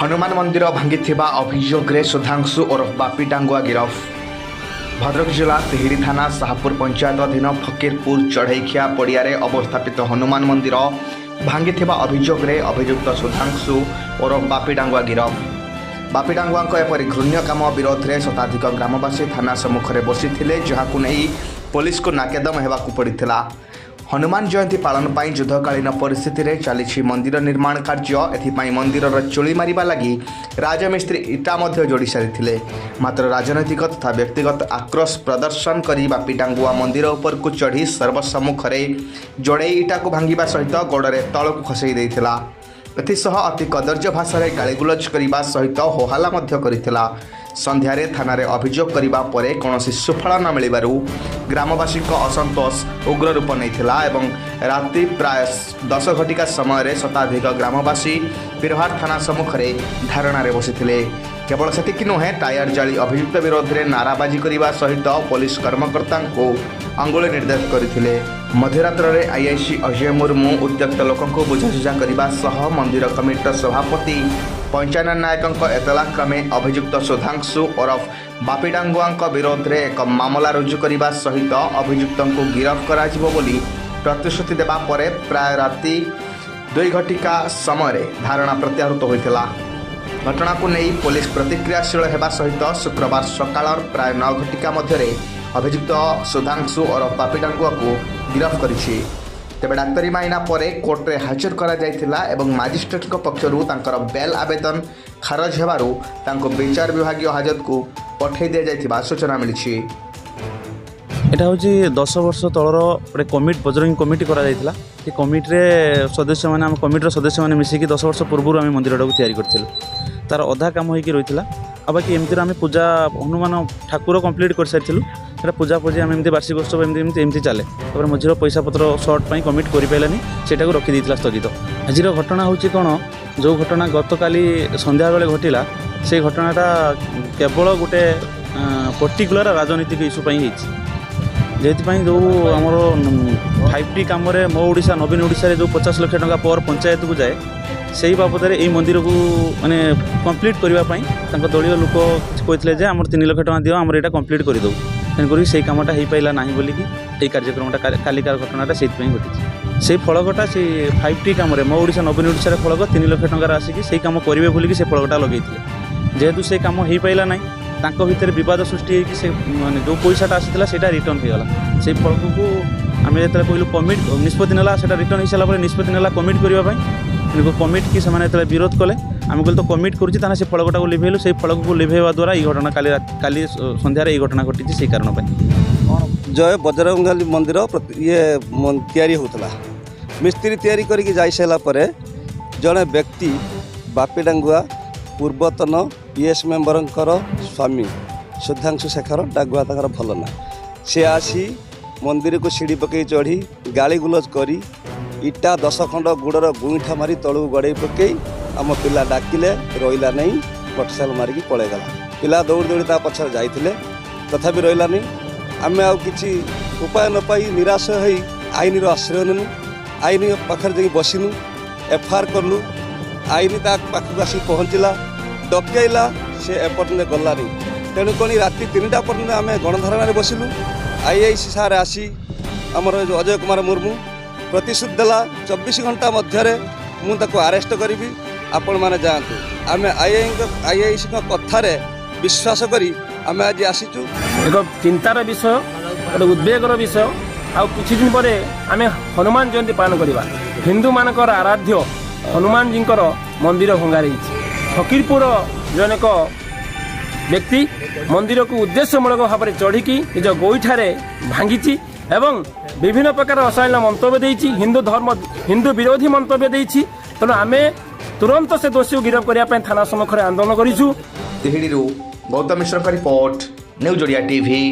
ହନୁମାନ ମନ୍ଦିର ଭାଙ୍ଗିଥିବା ଅଭିଯୋଗରେ ସୁଧାଂଶୁ ଓରଫ ବାପି ଡାଙ୍ଗୁଆ ଗିରଫ। ଭଦ୍ରକ ଜିଲ୍ଲା ତିହିଡ଼ି ଥାନା ସାହାପୁର ପଞ୍ଚାୟତ ଅଧୀନ ଫକୀରପୁର ଚଢ଼େଇଖିଆ ପଡ଼ିଆରେ ଅବସ୍ଥାପିତ ହନୁମାନ ମନ୍ଦିର ଭାଙ୍ଗିଥିବା ଅଭିଯୋଗରେ ଅଭିଯୁକ୍ତ ସୁଧାଂଶୁ ଓରଫ ବାପି ଡାଙ୍ଗୁଆ ଗିରଫ। ବାପି ଡାଙ୍ଗୁଆଙ୍କ ଏପରି ଘୃଣ୍ୟ କାମ ବିରୋଧରେ ଶତାଧିକ ଗ୍ରାମବାସୀ ଥାନା ସମ୍ମୁଖରେ ବସିଥିଲେ, ଯାହାକୁ ନେଇ ପୋଲିସକୁ ନାକେଦମ ହେବାକୁ ପଡ଼ିଥିଲା। ହନୁମାନ ଜୟନ୍ତୀ ପାଳନ ପାଇଁ ଯୁଦ୍ଧକାଳୀନ ପରିସ୍ଥିତିରେ ଚାଲିଛି ମନ୍ଦିର ନିର୍ମାଣ କାର୍ଯ୍ୟ। ଏଥିପାଇଁ ମନ୍ଦିରର ଚୁଳି ମାରିବା ଲାଗି ରାଜମିସ୍ତ୍ରୀ ଇଟା ମଧ୍ୟ ଯୋଡ଼ି ସାରିଥିଲେ। ମାତ୍ର ରାଜନୈତିକ ତଥା ବ୍ୟକ୍ତିଗତ ଆକ୍ରୋଶ ପ୍ରଦର୍ଶନ କରି ବାପି ଡାଙ୍ଗୁଆ ମନ୍ଦିର ଉପରକୁ ଚଢ଼ି ସର୍ବସମ୍ମୁଖରେ ଯୋଡ଼େଇ ଇଟାକୁ ଭାଙ୍ଗିବା ସହିତ ଗୋଡ଼ରେ ତଳକୁ ଖସେଇ ଦେଇଥିଲା। ଏଥିସହ ଅତି କଦର୍ଯ୍ୟ ଭାଷାରେ ଗାଳିଗୁଲଜ କରିବା ସହିତ ହୋହାଲା ମଧ୍ୟ କରିଥିଲା। ସନ୍ଧ୍ୟାରେ ଥାନାରେ ଅଭିଯୋଗ କରିବା ପରେ କୌଣସି ସୁଫଳ ନ ମିଳିବାରୁ ଗ୍ରାମବାସୀଙ୍କ ଅସନ୍ତୋଷ ଉଗ୍ର ରୂପ ନେଇଥିଲା ଏବଂ ରାତି ପ୍ରାୟ 10 ଘଟିକା ସମୟରେ ଶତାଧିକ ଗ୍ରାମବାସୀ ପିରହାର ଥାନା ସମ୍ମୁଖରେ ଧାରଣାରେ ବସିଥିଲେ। କେବଳ ସେତିକି ନୁହେଁ, ଟାୟାର ଜାଳି ଅଭିଯୁକ୍ତ ବିରୋଧରେ ନାରାବାଜି କରିବା ସହିତ ପୋଲିସ କର୍ମକର୍ତ୍ତାଙ୍କୁ ଅଙ୍ଗୁଳି ନିର୍ଦ୍ଦେଶ କରିଥିଲେ। ମଧ୍ୟରାତ୍ରରେ ଆଇଆଇସି ଅଜୟ ମୁର୍ମୁ ଉତ୍ତ୍ୟକ୍ତ ଲୋକଙ୍କୁ ବୁଝାସୁଝା କରିବା ସହ ମନ୍ଦିର କମିଟିର ସଭାପତି ପଞ୍ଚାନନ ନାୟକଙ୍କ ଏତଲା କ୍ରମେ ଅଭିଯୁକ୍ତ ସୁଧାଂଶୁ ଓରଫ ବାପିଡାଙ୍ଗୁଆଙ୍କ ବିରୋଧରେ ଏକ ମାମଲା ରୁଜୁ କରିବା ସହିତ ଅଭିଯୁକ୍ତଙ୍କୁ ଗିରଫ କରାଯିବ ବୋଲି ପ୍ରତିଶ୍ରୁତି ଦେବା ପରେ ପ୍ରାୟ ରାତି 2 ଘଟିକା ସମୟରେ ଧାରଣା ପ୍ରତ୍ୟାହୃତ ହୋଇଥିଲା। ଘଟଣାକୁ ନେଇ ପୋଲିସ ପ୍ରତିକ୍ରିୟାଶୀଳ ହେବା ସହିତ ଶୁକ୍ରବାର ସକାଳ ପ୍ରାୟ 9 ଘଟିକା ମଧ୍ୟରେ ଅଭିଯୁକ୍ତ ସୁଧାଂଶୁ ଓରଫ ବାପିଡାଙ୍ଗୁଆକୁ ଗିରଫ କରିଛି। ତେବେ ଡାକ୍ତରୀ ମାଇନା ପରେ କୋର୍ଟରେ ହାଜର କରାଯାଇଥିଲା ଏବଂ ମାଜିଷ୍ଟ୍ରେଟଙ୍କ ପକ୍ଷରୁ ତାଙ୍କର ବେଲ୍ ଆବେଦନ ଖାରଜ ହେବାରୁ ତାଙ୍କୁ ବିଚାର ବିଭାଗୀୟ ହାଜତକୁ ପଠାଇ ଦିଆଯାଇଥିବା ସୂଚନା ମିଳିଛି। ଏଇଟା ହେଉଛି 10 ବର୍ଷ ତଳର ଗୋଟେ କମିଟି, ବଜରଙ୍ଗୀ କମିଟି କରାଯାଇଥିଲା। ସେ କମିଟିରେ ସଦସ୍ୟମାନେ, ଆମ କମିଟିର ସଦସ୍ୟମାନେ ମିଶିକି 10 ବର୍ଷ ପୂର୍ବରୁ ଆମେ ମନ୍ଦିରଟାକୁ ତିଆରି କରିଥିଲୁ। ତାର ଅଧା କାମ ହେଇକି ରହିଥିଲା। ଆଉ ବାକି ଏମିତିରେ ଆମେ ପୂଜା, ହନୁମାନ ଠାକୁର କମ୍ପ୍ଲିଟ୍ କରିସାରିଥିଲୁ। ସେଇଟା ପୂଜା ପୂଜି ଆମେ ଏମିତି ବାର୍ଷିକ ଉତ୍ସବ ଏମିତି ଏମିତି ଏମିତି ଚାଲେ। ତାପରେ ମଝିରେ ପଇସା ପତ୍ର ସର୍ଟ ପାଇଁ କମିଟି କରିପାରିଲାନି, ସେଇଟାକୁ ରଖିଦେଇଥିଲା ସ୍ଥଗିତ। ଆଜିର ଘଟଣା ହେଉଛି କ'ଣ, ଯେଉଁ ଘଟଣା ଗତକାଲି ସନ୍ଧ୍ୟାବେଳେ ଘଟିଲା, ସେଇ ଘଟଣାଟା କେବଳ ଗୋଟେ ପର୍ଟିକୁଲାର ରାଜନୈତିକ ଇସ୍ୟୁ ପାଇଁ ହେଇଛି। ଯେଉଁଥିପାଇଁ ଯେଉଁ ଆମର 5ଟି କାମରେ ମୋ ଓଡ଼ିଶା ନବୀନ ଓଡ଼ିଶାରେ ଯେଉଁ 50 ଲକ୍ଷ ଟଙ୍କା ପର ପଞ୍ଚାୟତକୁ ଯାଏ, ସେଇ ବାବଦରେ ଏଇ ମନ୍ଦିରକୁ ମାନେ କମ୍ପ୍ଲିଟ୍ କରିବା ପାଇଁ ତାଙ୍କ ଦଳୀୟ ଲୋକ କିଛି କହିଥିଲେ ଯେ ଆମର 3 ଲକ୍ଷ ଟଙ୍କା ଦିଅ, ଆମର ଏଇଟା କମ୍ପ୍ଲିଟ୍ କରିଦେବୁ। ତେଣୁକରି ସେଇ କାମଟା ହେଇପାରିଲା ନାହିଁ ବୋଲିକି ଏଇ କାର୍ଯ୍ୟକ୍ରମଟା, କାଲିକାର ଘଟଣାଟା ସେଇଥିପାଇଁ ଘଟିଛି। ସେଇ ଫଳକଟା ସେଇ 5ଟି କାମରେ ମୋ ଓଡ଼ିଶା ନବୀନ ଓଡ଼ିଶାର ଫଳକ 3 ଲକ୍ଷ ଟଙ୍କାର ଆସିକି ସେଇ କାମ କରିବେ ବୋଲିକି ସେ ଫଳକଟା ଲଗେଇଥିଲେ। ଯେହେତୁ ସେ କାମ ହେଇପାରିଲା ନାହିଁ, ତାଙ୍କ ଭିତରେ ବିବାଦ ସୃଷ୍ଟି ହେଇକି ସେ ମାନେ ଯେଉଁ ପଇସାଟା ଆସିଥିଲା, ସେଇଟା ରିଟର୍ନ ହେଇଗଲା। ସେଇ ଫଳକକୁ ଆମେ ଯେତେବେଳେ କହିଲୁ, କମିଟି ନିଷ୍ପତ୍ତି ନେଲା। ସେଇଟା ରିଟର୍ନ ହେଇସାରିଲା ପରେ ନିଷ୍ପତ୍ତି ନେଲା କମିଟି କରିବା ପାଇଁ। କିନ୍ତୁ କମିଟି କି ସେମାନେ ଯେତେବେଳେ ବିରୋଧ କଲେ, ଆମେ କହିଲୁ ତ କମିଟି କରୁଛି, ତାହେଲେ ସେ ଫଳକଟାକୁ ଲିଭେଇଲୁ। ସେଇ ଫଳକକୁ ଲିଭେଇବା ଦ୍ୱାରା ଏଇ ଘଟଣା କାଲି କାଲି ସନ୍ଧ୍ୟାରେ ଏଇ ଘଟଣା ଘଟିଛି ସେଇ କାରଣ ପାଇଁ। ଜୟ ବଜରଙ୍ଗବାଲି ମନ୍ଦିର ଇଏ ତିଆରି ହେଉଥିଲା। ମିସ୍ତ୍ରୀ ତିଆରି କରିକି ଯାଇସାରିଲା ପରେ ଜଣେ ବ୍ୟକ୍ତି ବାପି ଡାଙ୍ଗୁଆ, ପୂର୍ବତନ ପିଏସ୍ ମେମ୍ବରଙ୍କର ସ୍ୱାମୀ, ସୁଧାଂଶୁ ଶେଖର ଡାଙ୍ଗୁଆ ତାଙ୍କର ଭଲ ନାଁ, ସେ ଆସି ମନ୍ଦିରକୁ ସିଡ଼ି ପକାଇ ଚଢ଼ି ଗାଳି ଗୁଲଜ କରି ଇଟା 10 ଖଣ୍ଡ ଗୋଡ଼ର ଗୁଇଠା ମାରି ତଳକୁ ଗଡ଼େଇ ପକାଇ, ଆମ ପିଲା ଡାକିଲେ ରହିଲା ନାହିଁ, ମୋଟରସାଇକେଲ ମାରିକି ପଳେଇଗଲା। ପିଲା ଦୌଡ଼ି ଦୌଡ଼ି ତା ପଛରେ ଯାଇଥିଲେ, ତଥାପି ରହିଲାନି। ଆମେ ଆଉ କିଛି ଉପାୟ ନ ପାଇ ନିରାଶ ହୋଇ ଆଇନର ଆଶ୍ରୟ ନେଲୁ। ଆଇନ ପାଖରେ ଯାଇକି ବସିଲୁ, ଏଫଆଇଆର୍ କଲୁ। ଆଇନ ତା ପାଖକୁ ଆସିକି ପହଞ୍ଚିଲା, ଡକେଇଲା, ସେ ଏପର୍ଯ୍ୟନ୍ତ ଗଲାନି। ତେଣୁ କରି ରାତି 3ଟା ପର୍ଯ୍ୟନ୍ତ ଆମେ ଗଣଧାରଣାରେ ବସିଲୁ। ଆଇଆଇସି ସାର୍ ଆସି, ଆମର ଯେଉଁ ଅଜୟ କୁମାର ମୁର୍ମୁ, ପ୍ରତିଶ୍ରୁତି ଦେଲା, 24 ଘଣ୍ଟା ମଧ୍ୟରେ ମୁଁ ତାକୁ ଆରେଷ୍ଟ କରିବି, ଆପଣମାନେ ଯାଆନ୍ତୁ। ଆମେ ଆଇଆଇସିଙ୍କ କଥାରେ ବିଶ୍ୱାସ କରି ଆମେ ଆଜି ଆସିଛୁ। ଏକ ଚିନ୍ତାର ବିଷୟ, ଗୋଟେ ଉଦ୍ବେଗର ବିଷୟ। ଆଉ କିଛି ଦିନ ପରେ ଆମେ ହନୁମାନ ଜୟନ୍ତୀ ପାଳନ କରିବା। ହିନ୍ଦୁମାନଙ୍କର ଆରାଧ୍ୟ ହନୁମାନଜୀଙ୍କର ମନ୍ଦିର ଭଙ୍ଗା ରହିଛି। ଫକୀରପୁର ଜଣକ ବ୍ୟକ୍ତି ମନ୍ଦିରକୁ ଉଦ୍ଦେଶ୍ୟମୂଳକ ଭାବରେ ଚଢ଼ିକି ନିଜ ଗୋଇଠାରେ ଭାଙ୍ଗିଛି ଏବଂ ବିଭିନ୍ନ ପ୍ରକାର ଅଶାଳୀନ ମନ୍ତବ୍ୟ ଦେଇଛି, ହିନ୍ଦୁ ଧର୍ମ ହିନ୍ଦୁ ବିରୋଧୀ ମନ୍ତବ୍ୟ ଦେଇଛି। ତେଣୁ ଆମେ ତୁରନ୍ତ ସେ ଦୋଷୀକୁ ଗିରଫ କରିବା ପାଇଁ ଥାନା ସମ୍ମୁଖରେ ଆନ୍ଦୋଳନ କରିଛୁ। ତିହିଡ଼ିରୁ ଗୌତମ ମିଶ୍ରଙ୍କ ରିପୋର୍ଟ, ନ୍ୟୁଜ୍ ଓଡ଼ିଆ ଟିଭି।